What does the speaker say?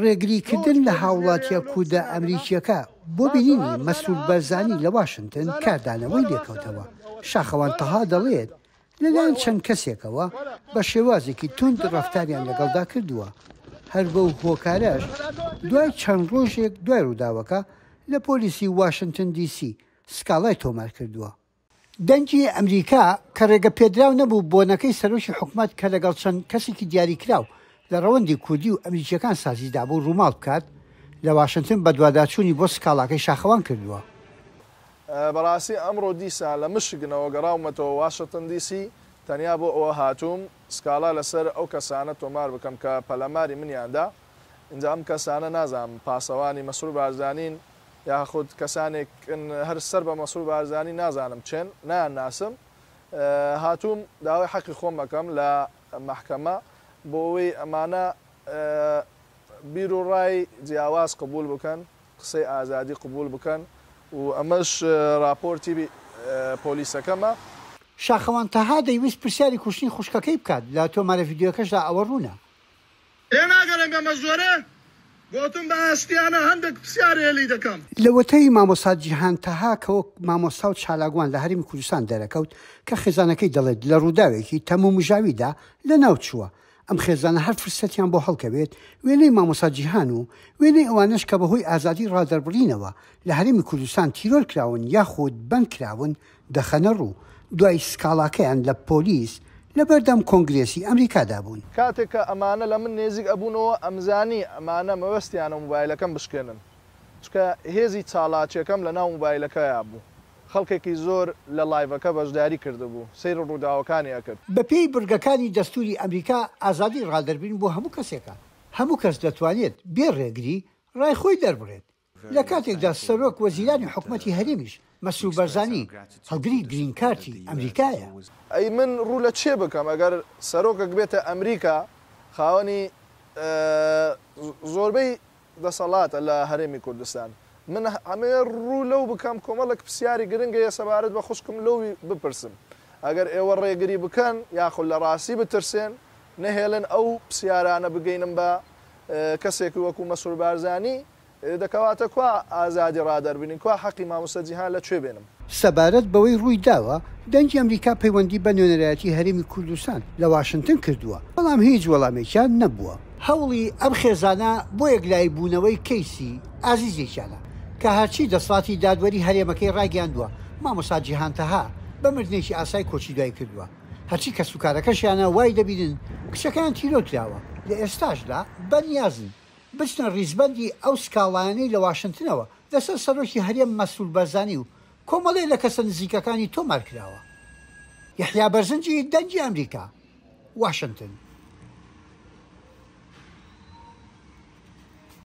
ڕێگریکردن لە هاوڵاتییە کوردە ئەمریکییەکە بۆ بینینی مەسرور بەرزانی لە واشنتن کاردانەوەی لێکەوتەوە، شاخەوان تەها دەڵێت، لەلایەن چەند کەسێکەوە بە شێوازێکی توند ڕەفتاریان لەگەڵدا کردووە، هەر بەو هۆکارەش دوای چەند ڕۆژێک دوای ڕووداوەکە لە پۆلیسی واشنتن دی سی سکاڵای تۆمارکردووە. دەنگی ئەمریکا کە ڕێگە پێدراو نەبوو بۆنەکەی سەرۆکی حکومەت کە لەگەڵ چەند کەسێکی دیاریکراو لە ڕەوەندی کوردی و ئەمریکییەکان سازی دابوو ڕووماڵ بکات، لە واشنتن بەدواداچوونی بۆ سکاڵاکەی شاخەوان کردووە. بەڕاستی ئەمڕۆ دیسان لە مشیگنەوە گەڕاومەتەوە واشنتن دی سی تەنیا بۆ ئەوە هاتووم سکاڵا لەسەر ئەو کەسانە تۆمار بکەم کە پەلاماری منیان دا، ئینجا ئەم کەسانە نازانم پاسەوانی مەسرور بارزانین یاخود کەسانێکن هەر سەر بە مەسرور بارزانی نازانم چێن نایانناسم هاتووم داوای حەقی خۆم ئەکەم لە مەحکەمە بۆ ئەوەی ئەمانە بیروڕای جیاواز قبوڵ بکەن قسەی ئازادی قبوڵ بکەن و ئەمەش ڕاپۆرتی پۆلیسەکەمە. شاخەوان تەها دەیویست پرسیاری کوشتنی خوشکەکەی بکات، لە تۆمارە ڤیدیۆکەشدا ئەوە ڕوونە. تێناگەڕێم بەمە زۆرە گۆتم بە ئاشتیانە هەندەک پسیارێ لی دەکەم. لەوەتەی مامۆستا جیهان تەها کە وەک مامۆستا و چالاکوان لە هەرێمی کوردستان دەرەکەوت کە خێزانەکەی دەڵێت لە ڕووداوێکی تەمومژاویدا لەناوچووە ئەم خێزانە هەر فرسەتیان بۆ هەڵکەوێت وێنەی مامۆستا جیهان و وێنەی ئەوانەش کە بەهۆی ئازادی ڕادەربڕینەوە لە هەرێمی کوردستان تیرۆر کراون یاخود بەند کراون دەخەنە ڕوو، دوای سکاڵاکەیان لە پۆلیس لەبەردەم کۆنگرێسی ئەمریکادا بوون. کاتێک کە ئەمانە لە من نێزیک ئەبوونەوە ئەمزانی ئەمانە مەبەستیانە موبایلەکەم بشکێنن چونکە هێزی چاڵاکیەکەم لەناو موبایلەکەیا بوو خەڵکێکی زۆر لە ڵایڤەکە بەشداری کردبوو سەیری ڕووداوەکانی ئەکرد. بەپێی بڕگەکانی دەستووری ئەمریکا ئازادی ڕادەربرین بۆ هەموو کەسێکە، هەموو کەس دەتوانێت بێ ڕێگری ڕای خۆی دەربڕێت، لە کاتێکدا سەرۆک وەزیرانی حکومەتی هەرێمیش مەسرور بەرزانی هەڵگری گرین کارتی ئەمریکایە. ئەی من ڕوو لە کێ بکەم ئەگەر سەرۆکەک بێتە ئەمریکا خاوەنی زۆربەی دەسەڵاتە لە هەرێمی کوردستان من ئەمەوێ ڕوو لەو بکەم کۆمەڵێک پرسیاری گرنگ هەیە سەبارەت بە خوشکم لەوی بپرسم ئەگەر ئێوە ڕێگری بکەن یاخود لە ڕاستی بترسێن نەهێڵن ئەو پرسیارانە بگەینم بە کەسێکی وەکو مەسرور بارزانی دە کەواتە کوا ئازادی ڕادەربرین کوا حەقی مامۆستا جیهان لە کوێ بێنم؟ سەبارەت بەوەی ڕووی داوە، دەنگی ئەمریکا پەیوەندی بە نوێنەرایەتی هەرێمی کوردستان لە واشنتن کردووە، بەڵام هیچ وەڵامێکیان نەبووە. هەوڵی ئەم خێزانە بۆ یەکلایی بوونەوەی کەیسی ئازیزێکیانە، کە هەرچی دەسەڵاتی دادوەری هەرێمەکەی ڕایگەیاندووە مامۆستا جیهان تەها بە مردنێکی ئاسای کۆچی دوای کردووە، هەرچی کەسوکارەکەشیانە وای دەبینن کچەکەیان تیرۆر کراوە، لە ئێستاشدا بەنیازن بچنە ڕیزبەندی ئەو سکاڵایانەی لە واشنتنەوە لەسەر سەرۆکی هەرێم مەسرور بەرزانی و کۆمەڵێ لە کەسە نزیکەکانی تۆمارکراوە. یەحیا بەرزنجی، دەنگی ئەمریکا، واشنتن.